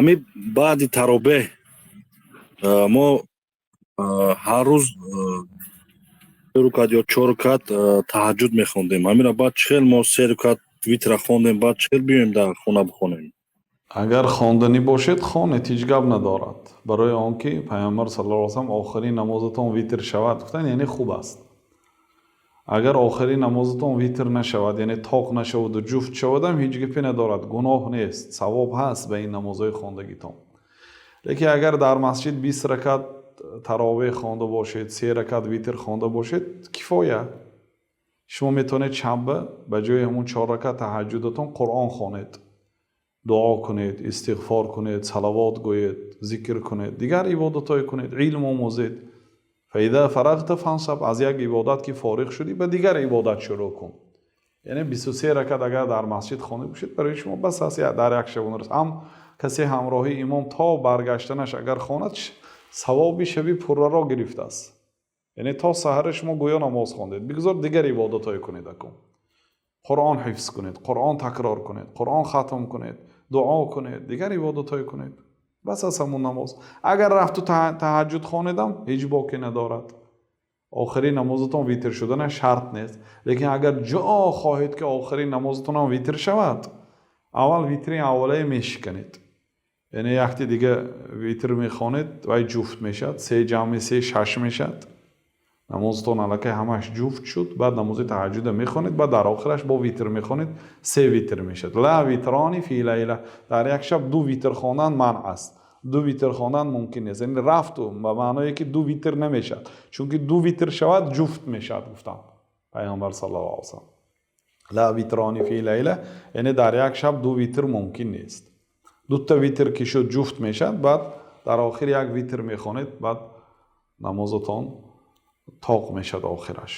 Ҳамин баъди таробеҳ мо ҳар рӯз се рукат ё чор рукат таҳаҷҷуд мехондем. Ҳамира баъд чӣ хел мо се рукат витра хондем, баъд чӣ хел биёем, дар хона бихонем? Агар хонданӣ бошед, хонед, ҳеҷ гап надорад, барои он ки Пайғамбар саллаллоҳу алайҳи васаллам «охирин намозатон витр шавад» гуфтанд, яъне хуб аст. Агар охирин намозатон витр нашавад, яъне тоқ нашаваду ҷуфт шавадам, ҳеҷ гапе надорад, гуноҳ нест, савоб ҳаст ба ин намозҳои хондагитон. Лекин агар дар масҷид 20 ракат таровеҳ хонда бошед, се ракат витр хонда бошед, кифоя. Шумо метавонед шанба ба ҷои ҳамун чор ракат таҳаҷҷудатон Қуръон хонед, дуо кунед, истиғфор кунед, салавот гӯед, зикр кунед, дигар ибодатҳое кунед, илм омӯзед. فإذا فرغت فانصب. Аз як ибодат ки фориғ шудӣ, ба дигар ибодат шурӯъ кун. Яъне 23 ракат агар дар масҷид хонда бошед, барои шумо бас аст дар як шабонарӯз. Ҳам касе ҳамроҳи имом то баргаштанаш агар хонад, савоби шаби пурраро гирифтааст, яъне то саҳара шумо гӯё намоз хондед. Бигзор дигар ибодатҳое кунед, акун Қуръон ҳифз кунед, Қуръон такрор кунед, Қуръон хатм кунед, дуо кунед, дигар ибодатҳое кунед, бас аст ҳамун намоз. Агар рафту таҳаҷҷуд хонедам, ҳеҷ боке надорад. Охирин намозатон витр шуданаш шарт нест. Лекин агар ҷо хоҳед, ки охирин намозатонам витр шавад, аввал витри аввалае мешиканед, яъне якти дига витр мехонед, вай ҷуфт мешавад, се ҷамъи се шаш мешавад. Намозатон аллакай ҳамаш ҷуфт шуд. Баъд намози таҳаҷҷуда мехонед, баъд дар охираш бо витр мехонед, се витр мешавад. لا وتران في ليلة. Дар як шаб ду витр хондан манъ аст, ду витр хондан мумкин нест. Яъне рафту ба маъное ки ду витр намешавад, чунки ду витр шавад, ҷуфт мешавад, гуфтанд Пайғамбар саллаллоҳу алайҳи васаллам. لا وتران في ليلة, яъне дар як шаб ду витр мумкин нест. Дута витр ки шуд, ҷуфт мешавад. Баъд дар охир як витр мехонед, баъд намозатон тоқ мешавад охираш.